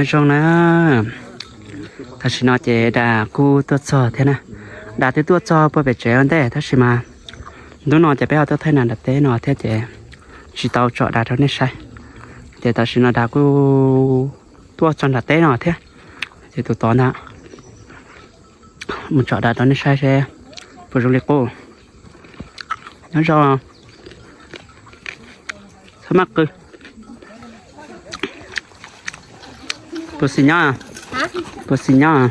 Nyob zoo na, tam sim no ces Dam kuj tuaj txog thiab na. Dam twb tuaj txog puag pem tsev ua ntej tab sis mas hnub no ces peb ho tuaj thaij Dam nram teb no thiab ces tsis tau tsom Dam rau nej saib. Ces tam sim no Dam kuj tuaj txog nram teb no thiab, ces tus tod ntag, mus tsom Dam rau nej saib seb puas zoo li qub. Nyob zoo, txhob maj qw. Puas xis nyob? Puas xis nyob?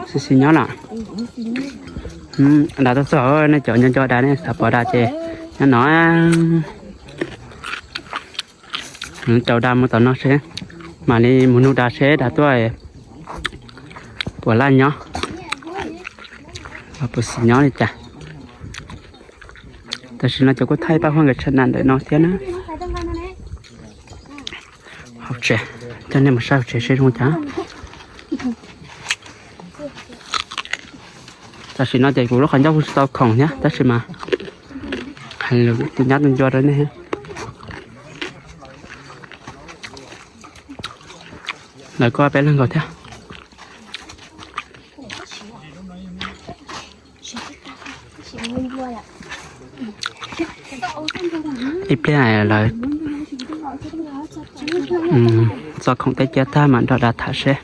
Xis xis nyob na. Dam tuaj txog, nej cov nco nco Dam nej xav pom Dam ces nyob no. Rau Dam mus tom no seb, mam li mus nug Dam seb Dam tuaj puas laj nyob, puas xis nyob li cas. Tam sim no ces kuj thaij Paj Huab nkawd tshaj nam ntawm no thiab na. Hauv tsev, coj nej mus saib hauv tsev seb zoo cas. Tam sim no ces kuv lub qhov ncauj kuj tsis tau khoom thiab tab sis mas hais lus tus nyab tus ncua rau nej. Lawv kuj peb leeg nkaus thiab. Ib pliag lawv txo khoom teb cia tag mam nrog Dam tham seb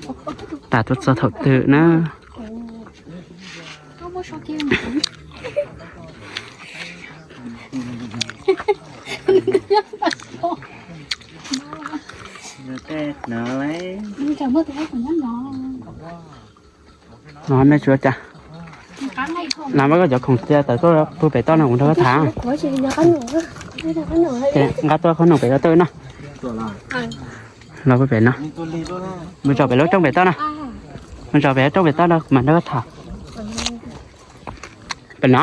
Dam tuaj txog thaum twg na. No me tsuav cas, los muab koj cov khoom cia tawm tuaj pug pem toj no kuv nrog koj tham. Ces nqa tuaj qhob noom pem toj no. Los pug pem no, mus tso pem lub rooj pem toj no, mus tso pem lub rooj pem toj no kuv mam nrog koj tham. Pem no.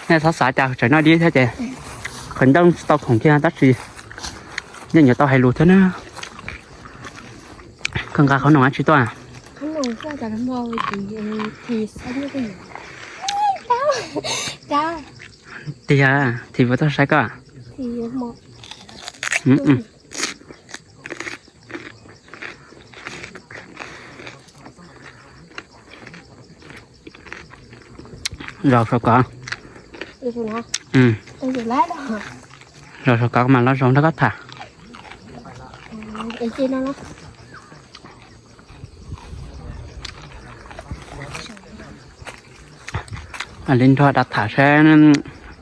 Nej txhob xav cas tseem noj dib thiab ces qhov ncauj tsis tau khoom kiag tab sis yeej yuav tau hais lus thiab na. Koj nqa qhob noom dab tsi tuaj? Tiag, Thim puas tuaj saib koj? Zaum saum kov, zaum saum kov mas los zaum nrog koj tham. Li nrog Dam tham seb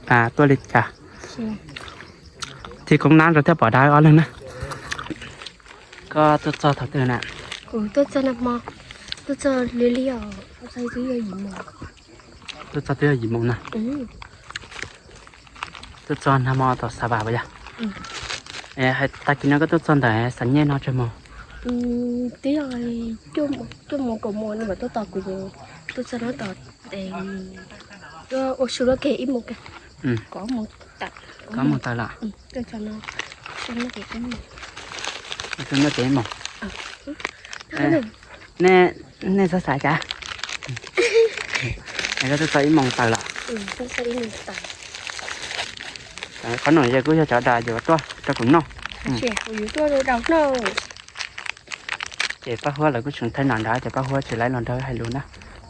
Dam tuaj li cas. Thim Koob Nab rau thiab pom Dam ob leeg na. Koj tuaj txog thaum twg na? Kuv tuaj txog nag hmo, tuaj txog li li os, tuaj txog twb yog yim moos na. Tuaj txog nag hmo tom Xav Vas puas yog? Hais tag kis no koj tuaj txog ntawm Xav Nyej no tsawg moos? Twb yog cuaj moos kaum moos no mam tuaj tos kuv, tuaj txog no tos ua su loj keg ib moos kawg, kaum moos tawm, kaum moos tawm los. Tuaj txog no, tuaj txog no ib moos. Nej txhob xav cas, koj tuaj txog ib moos tawm los. Qhov no yog kuj yog cov Dam yuav tuaj rau kuv noj. Ces Paj Huab lawv kuj tseem thaij nam nrad ces Paj Huab tsis laib los nrog hais lus na.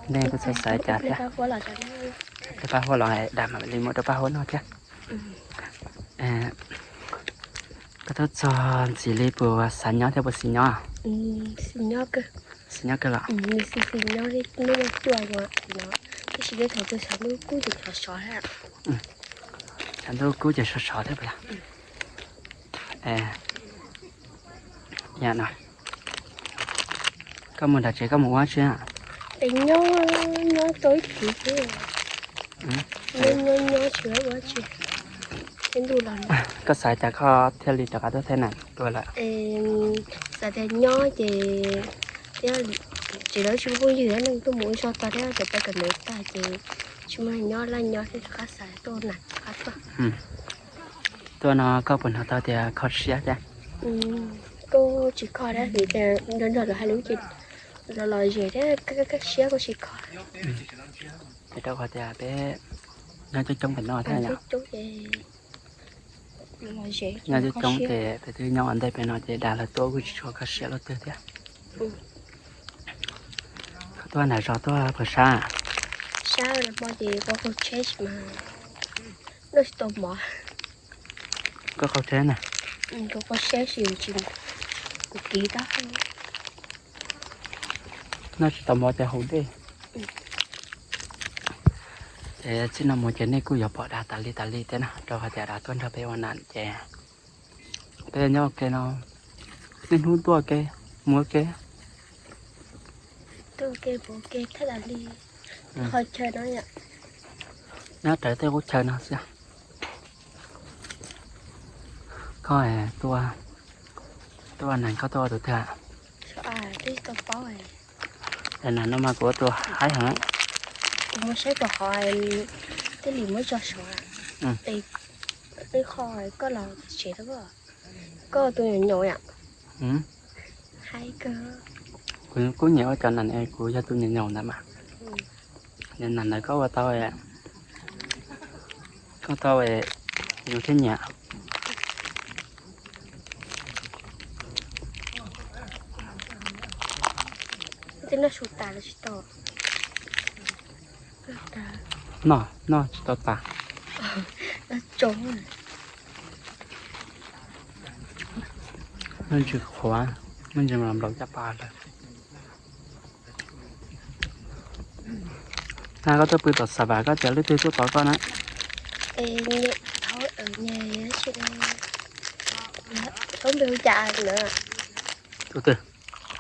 Nej kuj txhob xav cas thiab. Rau Paj Huab los Dam mam li muab rau Paj Huab noj thiab. Koj tuaj txog ntxim li puas xav nyob thiab puas xis nyob? Xis nyob kawg los. Tab sis thaum twg tshav ntuj kub ces sov sov thiab. Tshav ntuj kub ces sov sov thiab puas yog? Yam no, koj mus nram tsev koj mus ua tsi? Nyob, nyob tau ib chim xwb, nyob nyob tsis ua tsi. Koj xav cas koj thiaj li rov qab tuaj thaij nam dua lawm? Xav tias nyob ces thiab, tsis lawv tsis muaj phooj ywg, neeg tuaj mus ua zog tag thiab, cov pais kawm ntawv tag ces tsis muaj nyob, laj nyob thiab rov qab xav tuaj nam rov qab tuaj. Tuaj no koj puas hnov tau tias kho siab thiab? Kuj tsis kho thiab, vim tias nrog nrog lawv hais lus ces los los zem thiab, kaj siab kuj tsis kho. Ces rau qhov tias peb Nyob coob coob pem no thiab yom. Nyob coob coob ces peb twb nyob ua ntej pem no ces dag lawv tuaj kuj tsis tshua kho siab lub twg thiab. Koj tuaj nram zos tuaj puas sab? Sab, hmo ces kuv qaug tsheb tsis mas, noj tsis tau mov. Koj qaug tsheb na? Kuv qaug tsheb tsis, kuv kiv tau. Noj tsis tau mov ces haus dej. Ces txij no mus ces nej kuj yuav pom dag tas li tas li thiab na, rau qhov tias dag tuaj nrog peb ua nam ces peb nyob ua ke no, niaj hnub tuaj ua ke, mus ua ke. Tuaj ua ke mus ua ke thiab tas li, qhov chaw no yom. Nyob rawv tej qub chaw no xwb. Koj tuaj, tuaj nees koj tuaj ua tus twg? Twb tsis tau paub. Nas no mas kuv ua tus haib heev. Kuv mus saib kom qhov tej li muab tso suav. Qho koj los tsev rau koj, koj tus nyaum nyaum yom. Haib kawg. Kuv kuj nyiam ua cov nas, kuv yog tus nyaum nyaum ntawd mas. Nas ntawd koj ua tau, koj tau yus thiaj nyiam. Tej noj su tas los tsis tau. Noj, noj tsis tau tas. Noj ntsis qhuav, noj ntsis los nplaum caj pas lawm. Na koj tuaj pw tom Xav Vam koj tias leej twg tuaj tos koj na? Thaub npe hu cas na? Tus twg?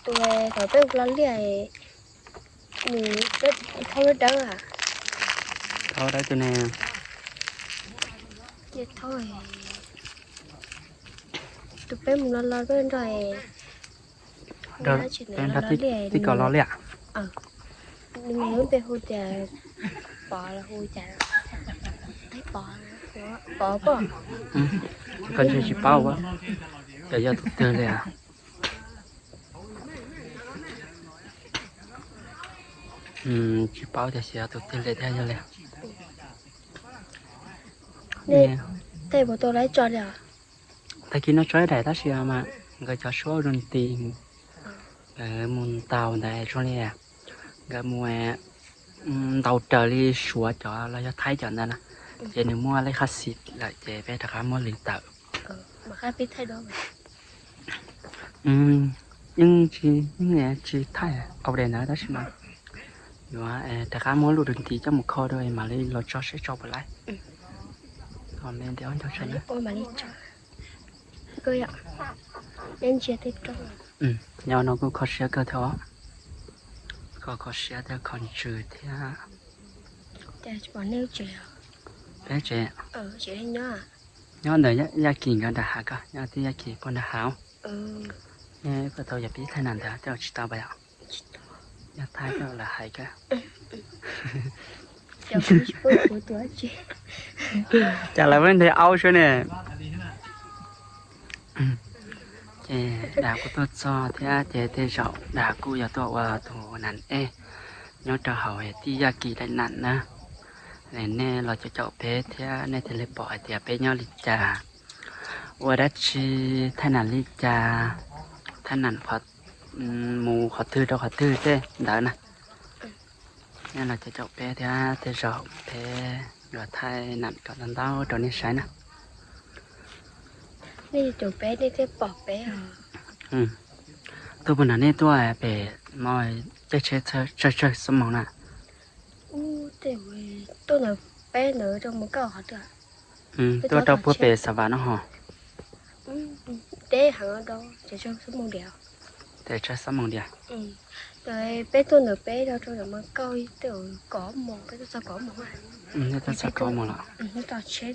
Tus thaum peb hu lo liaj, nws thaub dawb dawb. Thaub dawb tus ne? Tus peb mus lo lo peb nrog, peb nrog tij kom lo liaj. Nws lub npe hu tias Pov los hu cas? Pov, Pov koj. Koj ntshe tsis paub, yog tus twg li. Tsis paub tias xyov yog tus twg li thiab yog li. Tej puas tau lawv tso li? Tag kis no tso ib daim tab sis mas nkawd cov suab zoo ti, nkawd mus ntaus ntawd zoo li nkawd mus ntaus raws li Suav cov los yog Thaib cov ntawd na, ces nws muaj lej qhab xis lawm ces peb rov qab muab lwm tawm. Yeej tsis, yeej tsis thaij ua li ntawd tab sis mas yuav rov qab muab lub rau nti coj mus kho dua mam li los tso seb tso puas laib. Nyob no kuj kho siab kawg thiab, kho kho siab thiab kho ntsws thiab. Peb tsev nyob ntawm Yaj Kis nkawd nram hav, koj nyob twj Yaj Kis puag nram hav. Nej puas tau yog pib thaij nam ntawd tej tsis tau pas yom? Yog thaij tej lawv hais kawg. Cas lawv muab nthe aub sub ne. Ces dag kuj tuaj txog thiab ces tej zaum dag kuj yuav tuaj ua tus nam ej nyob rau hauv tij Yaj Kis daim nam na. Nej los caum caum peb thiab nej thiaj li pom hais tias peb nyob li cas, ua dab tsi, thaij nam li cas, thaij nam mus qhov twg rau qhov twg tej ntawd na. Nej los caum caum peb thiab tej zaum peb yuav thaij nam kom ntau ntau rau nej saib na. Tuaj puag nram nej tuaj pem no caij tsheb tsawg tsawg xuab moos na? Tuaj ntawm peb ntawd rau mus kauj qhov twg? Tuaj rau puag pem Xav Vam no ho. Deb heev, tsawg xuab moos diam. Peb tuaj ntawm peb rau rau mus kauj tej kaum moos, peb tuaj txog kaum moos. Tuaj txog kaum moos los. Tsheb,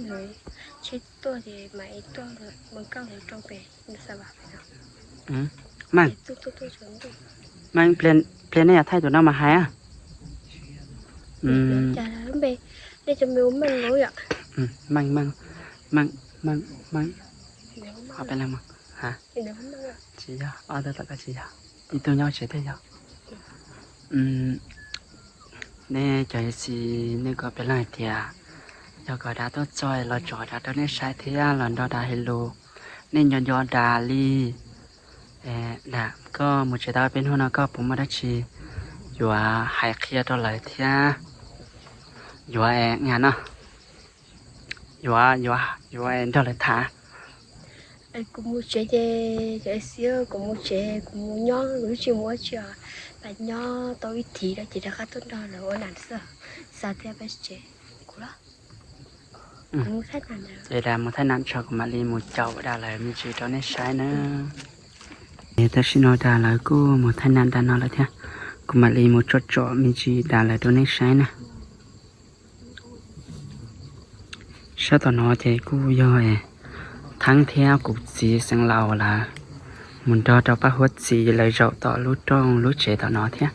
tsheb tuaj ces mam tuaj mus kauj ntawd rau pem Xav Vam. Meej, pliag nej yuav thaij tus no mas hais. Meej, Meej, Meej, Meej, Meej, Meej, tsis yog, ob tug tom koj tsis yog, ib tug nyob tsev twg yog. Nej cov xis nej kom peb leej hais tias Yog kom dav tuaj txog los tsom dav rau nej saib thiab los nrog dav hais lus, nej nco nco dav li. Dav, koj mus tsev tau peb hnub no koj puas muaj dab tsi yuav hais qhia rau lawv thiab yuav ua no, yuav, yuav nrog lawv tham? Kuv mus tsev ces, kuv mus tsev, kuv mus nyob, kuv twb tsis mus ua tsi os. Pab nyob tau ib thiv lawm ces rov qab tuaj nrog lawv ua nam xwb. Xav tias pab tsev, kuv los ces dav mus thaij nam tso kuv mam li mus caum dav lawv me ntsis rau nej saib na. Es tam sim no dav lawv kuj mus thaij nam dav no lawm thiab, kuv mam li mus tsom tsom me ntsis dav lawv rau nej saib na. Sab tom no ces kuj yog Thaib thiab kuv txiv xeev Laus lawv mus nrog rau pab huab txiv lawv zaum tom lub rooj lub tsev tom no thiab.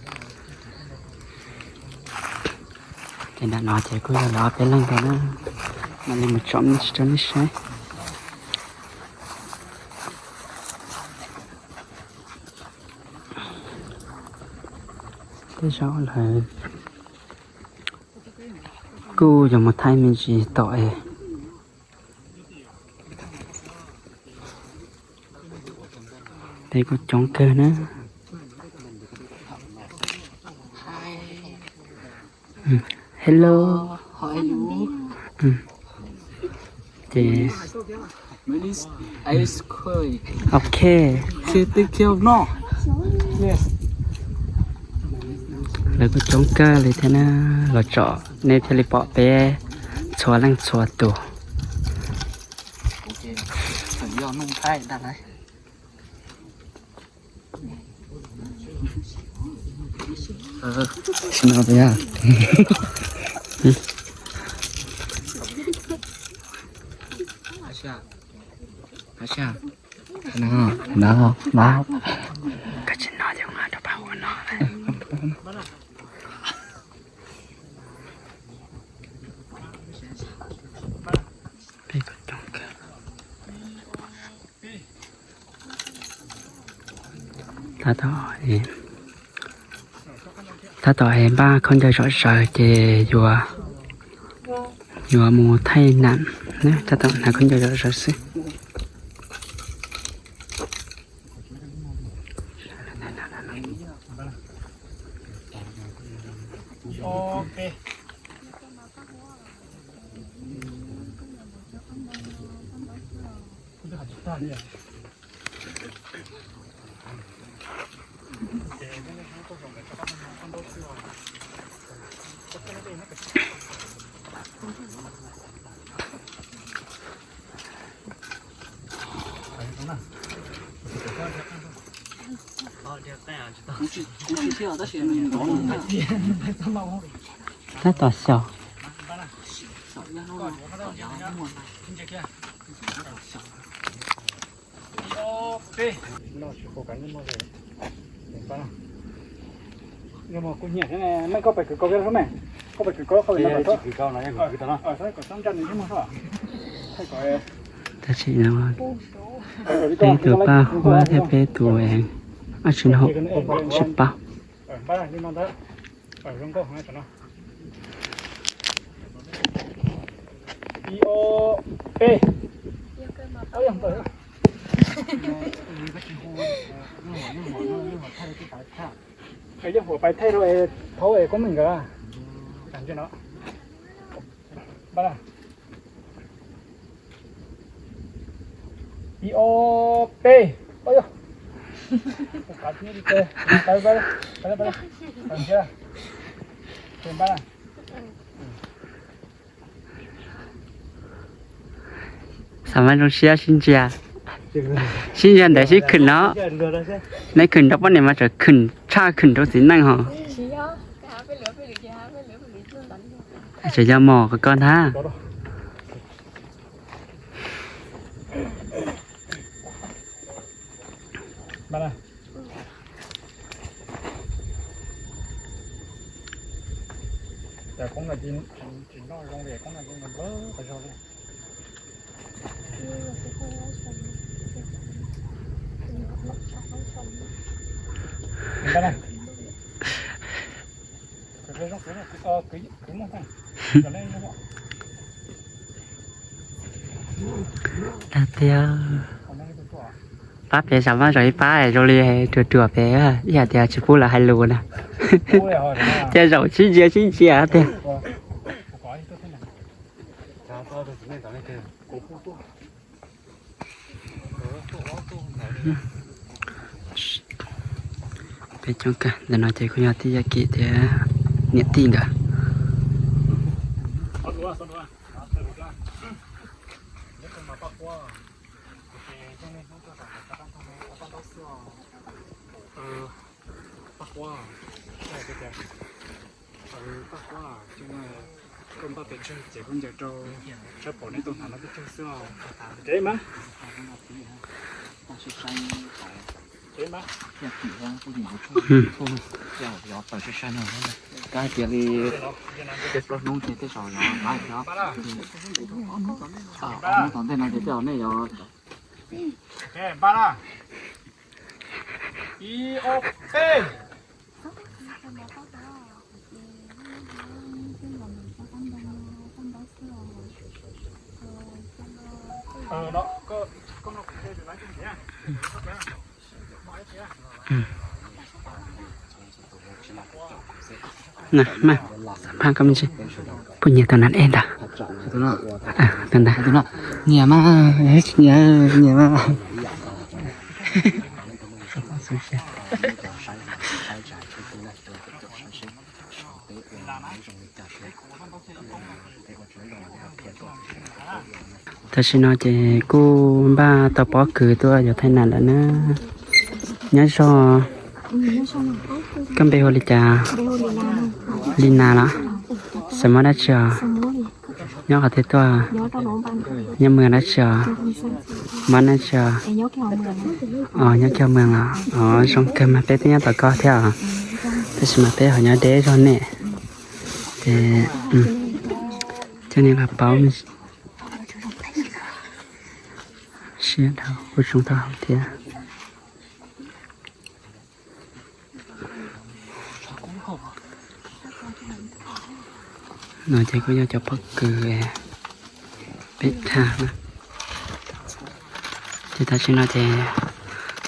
Ces nram no ces kuj yog lawv ob peb leeg ntag na. Mam li mus tsom me ntsis rau nej saib. Tej zaum lawv kuj yuav mus thaij me ntsis tom es peb kuj coob kawg na. Hello. Ces ok, lawv kuj coob kawg li thiab na, los tsom nej thiaj li pom peb txhua leej txhua tus. Koj tsis no ces kuv nqa rau pab ua no. Tab tom, tab tom es npaj khaub ncaws zom zaws ces yuav, yuav mus thaij nam, tab tom hnav khaub ncaws zom zaws xwb. Tab tom xyaum. Tab sis no peb tus paj huab thiab peb tus, ab tsis no, tsis paub. Yeej huam pais thaij rau es thaub es koob meej nkawd. Ib ob peb, xav mas zoo siab sib ntsia, sib ntsia ntawd sib khwm no. Neb khwm rau poj niam mas tseem khwm tshaj khwm rau txiv neej ho. Tseem yog mos koj ntag. Tiag, pab pem saum maj zaum ib pab zoo li ruam ruam pem, ib hais tias tsis pub lawv hais lus na. Ces zaum sib ntsia sib ntsia tiag. Peb coob kawg, ntawm no ces kuj yog tij Yaj Kim thiab niam tij nkawd. Maj, xam phaj koj me ntsis. Puas nyiam tus nas ej ntawd? Tus ntawd. Nyiam mas, nyiam, nyiam mas. Tam sim no ces kuj npaj tau pob kws tuaj yuav thaij nam lawm na. Nyob zoo, koj npe hu li cas? Li Nas los? Xeem Hmoob dab tsi os? Nyob qhov twg tuaj? Nyob moos dab tsi os? Mob dab tsi os? Os, nyob Kiag Moos los? Os, zoo kawg mas peb twb nyob tom koj thiab os. Tab sis mas peb ho nyob deb zog nej. Ces coj nej los paub siab dhau kuj zoo taub hau thiab. No ces kuj yog cov pob kws peb thaij na. Ces tam sim no ces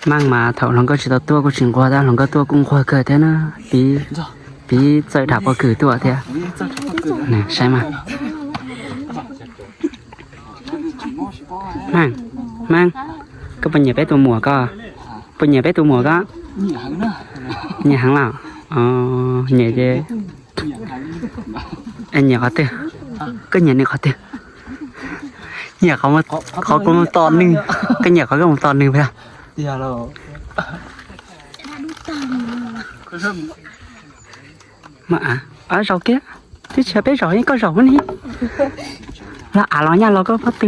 Meej mas thaum hluas nkauj tsis tau tuaj kuj tsis nquag tab, hluas nkauj tuaj kuj nquag kawg thiab na. Piv, piv txawj dham pob kws tuaj thiab. Saib mas. Meej, Meej, koj puas nyiam peb tus muam ko? Puas nyiam peb tus muam ko? Nyiam heev los? Nyiam ces nyiam qhov twg? Koj nyiam nws qhov twg? Nyiam qhov kuv mus tos nws. Koj nyiam qhov koj mus tos nws puas yog? Zaum kiag, twb tsis yog peb zaum, koj zaum ne. Los av los nyaj los koj pob tw.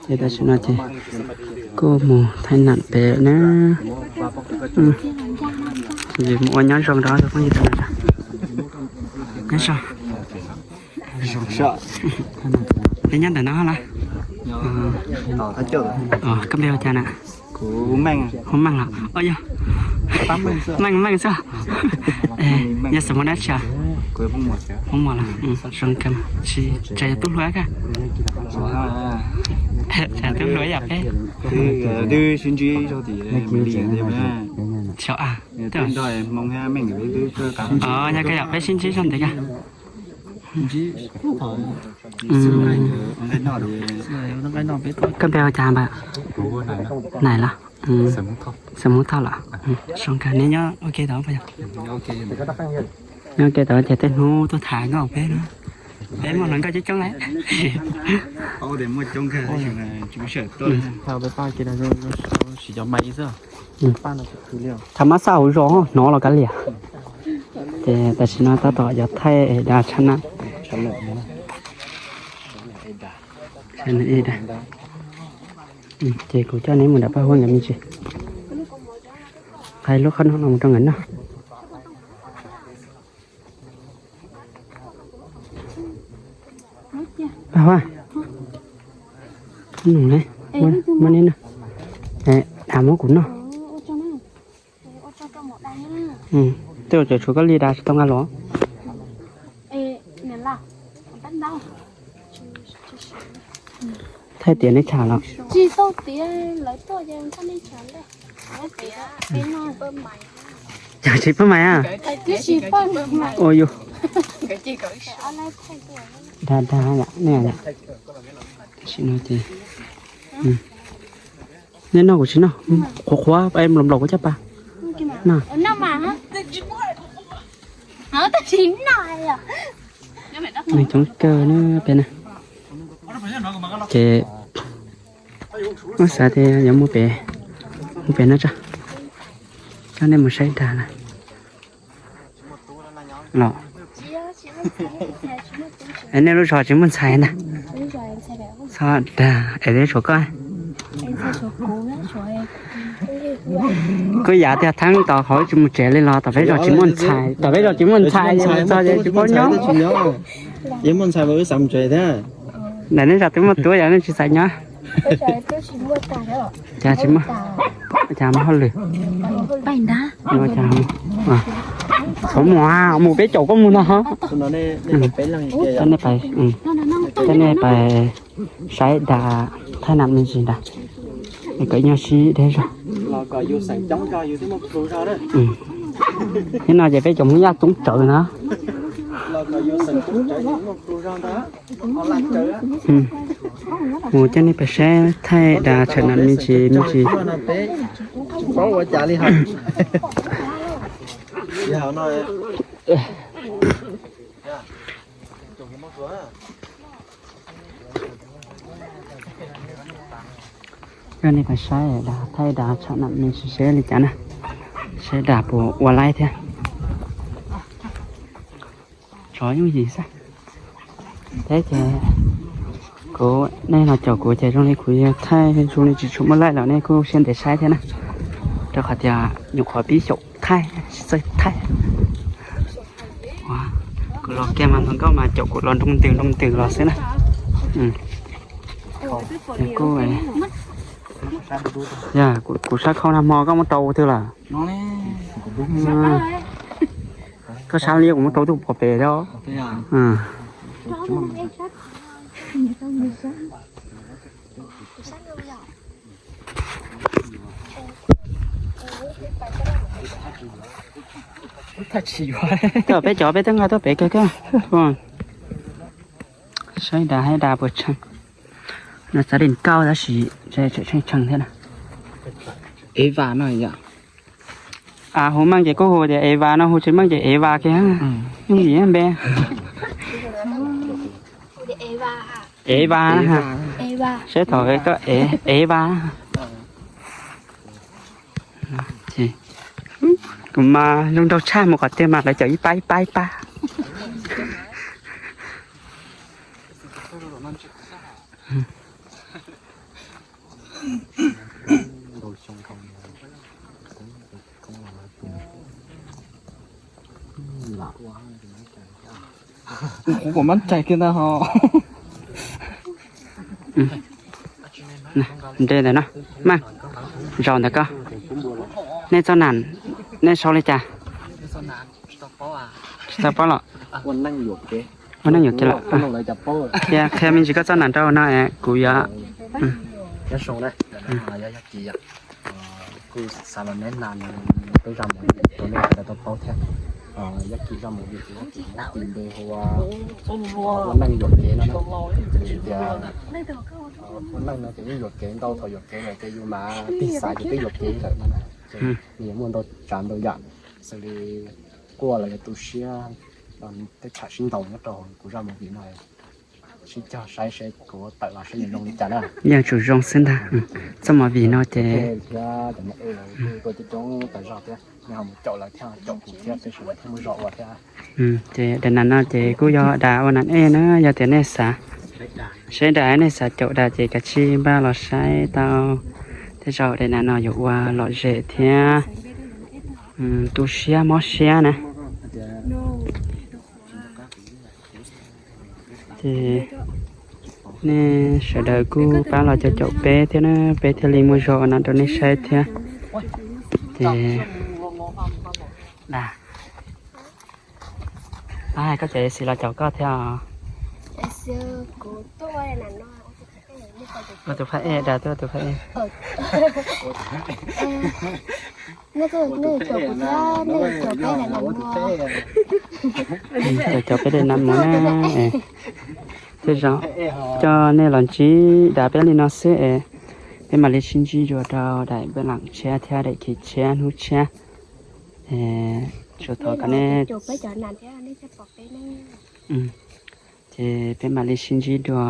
Ces tam sim no ces kuj mus thaij nam pem na. Mus ua nyob zoo rau phooj ywg, nyob zoo. Peb nyob ntawm no los? Koj npe hu cas na? Hu Meej los? Yog Meej, Meej xwb. Yog xeem Hmoob dab tsi os? Hmoob Muas los? Zoo kawg, tsis, tsam yog tub hluas kawg. Tsam tub hluas yog peb. Xyov a. Yog kawg yog peb sib ntsib zog ntawd kawg. Koj npe hu cas npawg? Nais los? Xeem Hmoob Thoj los? Zoo kawg, neb nyob ua ke tod puas yog? Nyob ua ke tod ces tej hnub tuaj tham nkauj peb na. Peb muaj hluas nkauj coob coob lawm. Tham mab xaj hauv zos hnov los kav liam. Ces tam sim no tab tom yuav thaij es da tshaj na. Ces kuv coj neb mus nram Paj Huab nkawd me ntsis. Qhib lub qhov no los mus rau nkawd noj. Paj Huab, muab neb noj. Da muab kuv noj. Tej ua cov tshuav koj li da tsis tau nqa los. Thaij tias neb tsham los. Tsis tau tias lawv tuaj, yog tsis pab mais a? Ua yus da da yom, nej yom. Tam sim no ces nej noj kuv tsis noj, qhuav qhuav es nplaum nplaum kuv coj pab noj. Nws coob kawg na peb na. Ces muab xav tias yuav mus pem, mus pem no tso, coj nej mus saib dag na. Los, nej lub zos tsis muaj ntxhais ntag. Txhob dag es tshuav koj. Kuj yav tiag theeb tau qhov tsis mus tsev li los tom peb zos tsis muaj ntxhais, tom peb zos tsis muaj ntxhais, tsis paub nyob. Yog muaj ntxhais mas wb xav mus tsev thiab. Ntawm nej zos twb muaj tub yog nej tsis xav nyob. Cas tsis muaj, cas muaj hauj lwm. Txhob mus, mus peb caum koj mus no. Coj nej pais saib dag thaij nam me ntsis ntag, es kom nyob sib deb zog. Thiab no ces peb cov Hmoob Yaj coob tsawv na. Mus coj nej pais saib thaij dag thaij nam me ntsis me ntsis. Coj nej pais saib dag thaij dag thaij nam me ntsis seb li cas na, seb dag puas ua laib thiab. Tsov yooj yim xwb. Thiab ces kuv, nej los caum kuv ces zoo li kuv yog thaij zoo li tsis tshua muaj laij los nej kuj siab ntev saib thiab na, rau qhov tias nyuam qhuav pib xyaum thaij tsis txawj thaij. Kuv los kiag mas hluas nkauj mas caum kuv los nroo ntws nroo ntws los xwb na. Kuj, kuv sab khau nag hmo koj muab rau ua twg lawm? Koj sab li kuv muab rau tus pov pem thiab. Peb cov peb twb nqa tuaj pem kawg kawg. Saib dag haib dag puas tsheej. No xav li nkauj tab sis tseem tsheej tsheej thiab na. Ev vas no yom. Hu meej ces kuj hu tias Ev vas no, hu tsis meej ces Ev vas kiag. Yooj yim npe. Ev vas, saib thaum koj Ev vas. Kuv mas zoo nraug tshaj mus qhov twg mas lawv caum ib pab ib pab ib pab. Kuv kuv mab rais kiag ntag ho. Nte ntawm no, maj, zaum ntawm ko. Nej txoj nam, nej sau li cas? Tsis tau paub los? Ua neej yuam kev lawm. Qhia, qhia me ntsis koj txoj nam rau no es kuv yuav. Kuj xav los neb na, peb zaj movie rau nej sawv daws tau paub thiab. Yab Kis zaj movie ces Yab Kis npe hu ua Ua Neej Yuam Kev no. Vim tias ua neej no ces yeej yuam kev ntau, thaum yuam kev lawm ces yus mas tig xav ces twb yuam kev lawm no na. Ces nws yuav muaj ntau tsav ntau yam, xws li quaj los yog tu siab, tej tsham sib ntaus nyob rau kuv zaj movie no. Sib cog saib seb kuv tawm los saib nws zoo li cas na. Yeej tsum zoo xwb ntag. Txoj movie no ces thiab cov nas ej lawv kuj tuaj coob coob tas zog thiab, nej ho mus caum lawv thiab caum kuv thiab, peb sawv daws thiaj muaj zog ua thiab. Ces daim nam no ces kuj yog daim ua nas ej na, yog tias nej xav saib daim, nej xav caum daim ces kav tsij npaj los saib tau. Tej zaum daim nam no yuav ua lom zem thiab tu siab mob siab na. Ces Nej sawv daws kuj pab los caum caum peb thiab na, peb thiaj li muaj zog ua no rau nej saib thiab. Ces, koj cov xis los caum koj thiab os. Ua tus phab ej, dag tuaj tus phab ej. Caum caum peb daim nas mos na. Thiaj zoo, coj nej los ntsib dav peb li no xwb es, peb mam li sib ntsib dua rau daim npaj lam tshiab thiab daim khiv tshiab hnub tshiab. Tsuas thov kom nej, ces peb mam li sib ntsib dua.